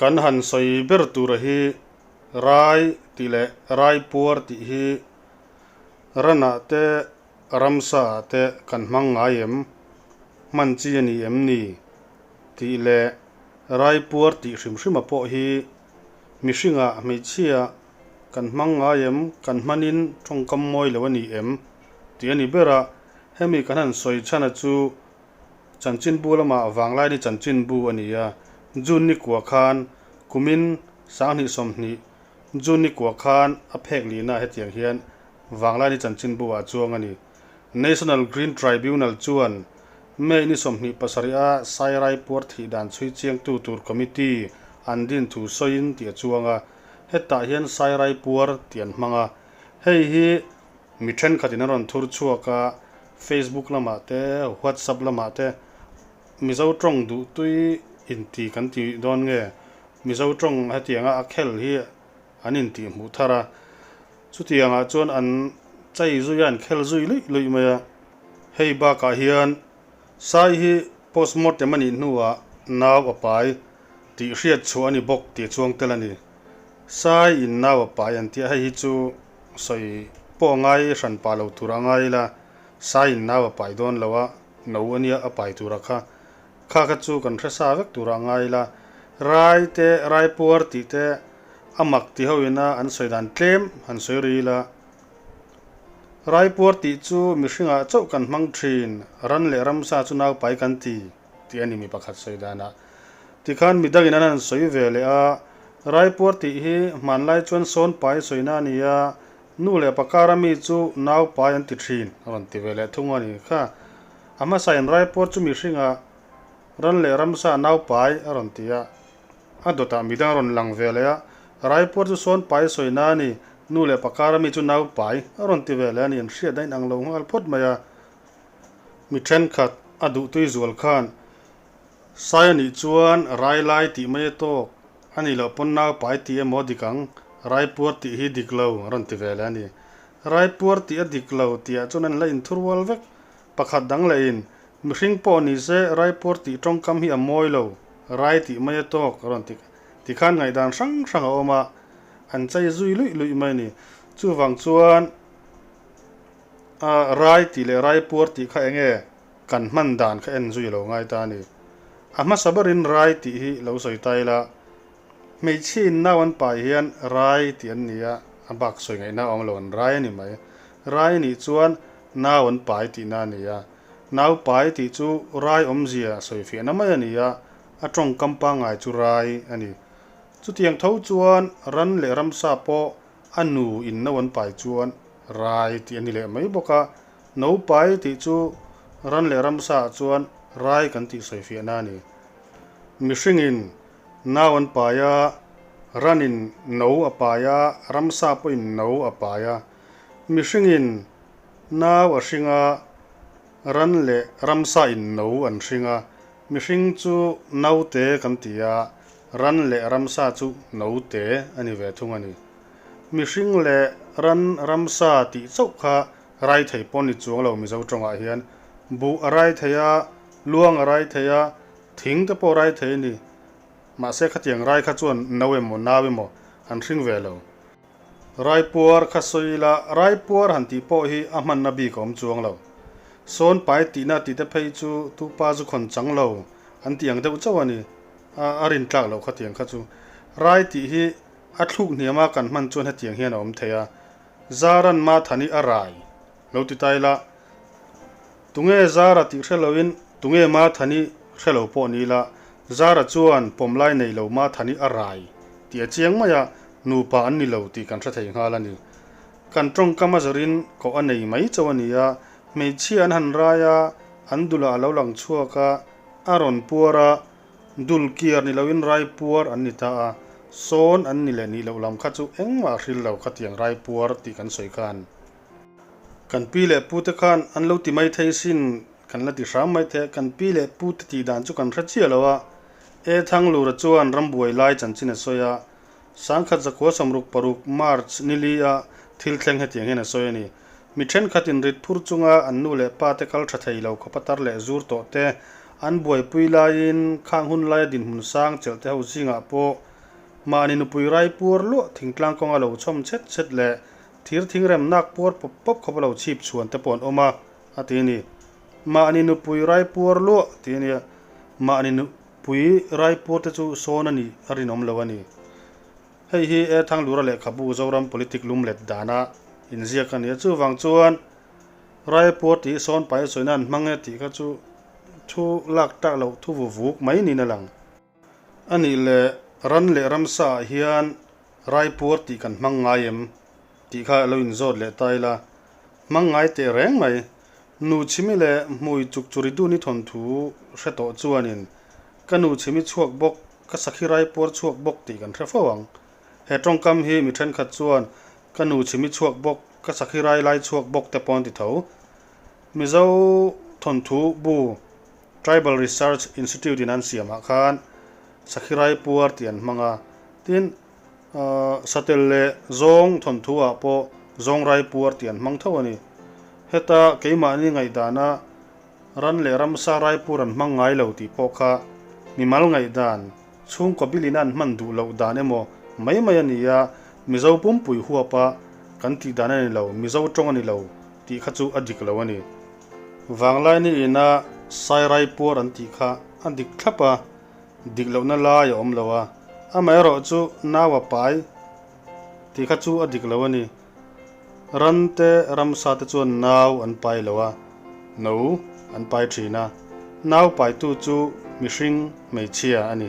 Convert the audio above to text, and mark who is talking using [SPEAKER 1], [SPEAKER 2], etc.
[SPEAKER 1] Kan han sawi ber tura hi rai tih leh rai puar tih hi ranah te ramsa ah te kan hmang ngai em? Hman chi a ni em ni? Tih leh rai puar tih hrim hrima pawh hi mihringah hmeichhia kan hmang ngai em? Kan hmanin tawngkam mawi lo a ni em? Tih a ni ber a, hemi kan han sawi chhan a chu Chanchinbu lamah Vanglaini chanchinbu a ni a, June ni kua khan kumin 2020 June ni kua khan a phek lihna hetiang hian Vanglaini chanchinbu ah chuang a ni. National Green Tribunal chuan May ni 27 a Sairai puar thih dan chhui chiangtu tur committee an din thu sawiin tih a chuang a, hetah hian Sairai puar tih an hmang a, hei hi Mi thenkhatin an rawn thur chhuak a, Facebook lamah te, WhatsApp lamah te Mizo tawng duhtui inti kan ti dawn nge, Mizo tawng hetianga a khel hi an intih hmuh thar a, chutiangah chuan an chai zui a, an khel zui luih luih mai a. Hei bakah hian Sai hi postmortem a nih hnuah nau a pai tih hriat chhuah a ni bawk tih a chuang tel a ni. Sai in nau a pai an tia hei hi chu sawi pawh a ngai hran pah lo tur a ngai ila, Sai in nau a pai dawn lo a, no a nia a pai tur a kha. Kha kha chu kan hre sa vek tur a ngai ila, Rai te, Rai puar tih te a mak ti ho ina an sawi dan tlem han sawi ri ila. Rai puar tih chu mihringah chauh kan hmang thin, ran leh ramsa chu nau pai kan ti. Tih a ni mi pakhat sawi danah. Tikhan midangin an han sawi ve leh a, Raipuar tih hi hmanlai chuan sawn pai sawina a ni a, nu leh pakara mi chu nau pai an ti thin a rawn ti ve leh thung a ni kha. A hmasain Raipuar chu mihringah ran leh ramsa nau pai a rawn ti a, a dawtah midang a rawn lang ve leh a, Raipuar chu sawn pai sawina a ni, nu leh pakara mi chu nau pai a rawn ti ve leh a ni, an hriat a inang lo nghal phawt mai a. Mi thenkhat a duhtui zual khan Sai a nih chuan rai lai tih mai a tawk, a nih loh pawn nau pai tih emaw dik ang, rai puar tih hi dik lo a rawn ti ve leh a ni. Rai puar tih a dik lo tihah chuan an la inthurual vek. Pakhat dang lehin, mihring pawh ni se rai puar tih tawngkam hi a mawi lo, rai tih mai a tawk a rawn ti ti khan ngaihdan hrang hrang a awm a, an chei zui luih luih mai a ni. Chuvang chuan. A rai tih leh rai puar tih kha enge kan hman dan kha en zui lo ngai ta a ni. A hmasa berin rai tih hi lo sawi ta ila, hmeichhia in nau an pai hian rai tih an ni a, a bak sawi ngaihna a awm lo an rai a ni mai. Rai nih chuan nau an pai tihna a ni a, nau pai tih chu rai awmzia sawi fiahna mai a ni a, a tawngkam pangngai chu rai a ni. Chutiang tho chuan ran leh ramsa pawh A nu in no an pai chuan rai tih a ni leh mai bawk a, no pai tih chu ran leh ramsa ah chuan rai kan tih sawifiahna a ni. Mihringin nau an pai a, ranin no a pai a, ramsa pawhin no a pai a. Mihringin nau a hring a, ran leh ramsa in no an hring a. Mihring chu naute kan ti a, ran leh ramsa chu note a ni ve thung a ni. Mihring leh ran ramsa tih chauh kha rai thei pawh ni chuang lo Mizo tawngah hian buh a rai thei a, luang a rai thei a, thing te pawh rai thei a ni. Mahse khatiang rai kha chuan no emaw nau emaw an hring ve lo. Raipuar kha sawi ila, Raipuar han tih pawh hi a hmanna bik a awm chuang lo. Sawn pai tihna tih te phei chu tupa zu khawn chang lo an tih ang deuh chauh a ni. A a rin tlak loh khatiang kha chu. Rai tih hi a thluk hniama kan hman chuan hetiang hian a awm thei a. Zaran Mathani a rai lo ti ta ila, tunge Zara tih hre loin tunge Mathani hre lo pawh ni ila, Zara chuan pawmlai nei lo Mathani a rai tih a chiang mai a, nupa an ni lo tih kan hre thei nghal a ni. Kan tawngkam a zawrin koh a nei mai chauh a ni a, hmeichhia an han rai a, an dulah a lo lang chhuak a, a rawn puar a, Dul kiar ni loin rai puar an ni ta a, sawn an ni leh nih loh lam kha chu engmah hril lo khatiang rai puar tih kan sawi khan. Kan pi leh pu te khan an lo ti mai thei sin kan la ti hram mai thei a, kan pi leh pu te tih dan chu kan hre chiah lo a, E Thanglura chuan rambuai lai chanchin a sawi a, 1966 March nili a thil thleng hetiang hian a sawi a ni. Mi thenkhatin rit phur chunga an nu leh pa te kal tha thei lo khawpa tar leh zur tawh te an buaipui laiin khang hun laia dinhmun sang chelh te ho zingah pawh. Mahni nupui rai puar luah thingtlang kawnga lo chhawm chhet chhet leh thir thingrem nak puar pawp pawp khawp a lo chhip chhuan te pawh an awm a, a ti a ni. Mahni nupui rai puar luah tih a nia, mahni nupui rai puar te chu sawn a nih a rinawm lo a ni. Hei hi E Thanglura lehkhabu Zoram Politic lumlet dana inziak a ni a, chuvang chuan rai puar tih hi sawn pai a sawina an hmang e tih kha chu thu lak tak loh thu vu vuk mai niin a lang. A nih leh ran leh ramsa ah hian raipuar tih kan hmang ngai em tih kha lo inzawt leh ta ila, hmang ngai teh reng mai. Nu chhimi leh hmui chuk churi dun i thawnthu hre tawh chuanin ka nu chhimi chhuak bawk, ka sakhi raipuar chhuak bawk tih kan hre fo ang. He tawngkam hi mi thenkhat chuan ka nu chhimi chhuak bawk, ka sakhi rai lai chhuak bawk te pawh an ti tho. Mizo thawnthu bu Tribal Research Institute in an siamah khan Sakhirai puar tih an hmang a, tin Satel leh Zawng thawnthu ah pawh Zawngrai puar tih an hmang tho a ni. Heta keimahni ngaihdana ran leh ramsa rai puar an hmang ngai lo tih pawh kha mimal ngaihdan, chhungkaw bilin an hman duh loh dan emaw mai mai a ni a, Mizo pumpui huapa kan tih dan a ni lo, Mizo tawng a ni lo tih kha chu a dik lo a ni. Vanglaini ina Sairai puar an tih kha a dik thlap a, dik lohna lai a awm lo a, amaherawh chu nau a pai tih kha chu a dik lo a ni. Ran te ramsa te chuan nau an pai lo a, no an pai thin a, nau paitu chu mihring hmeichhia a ni.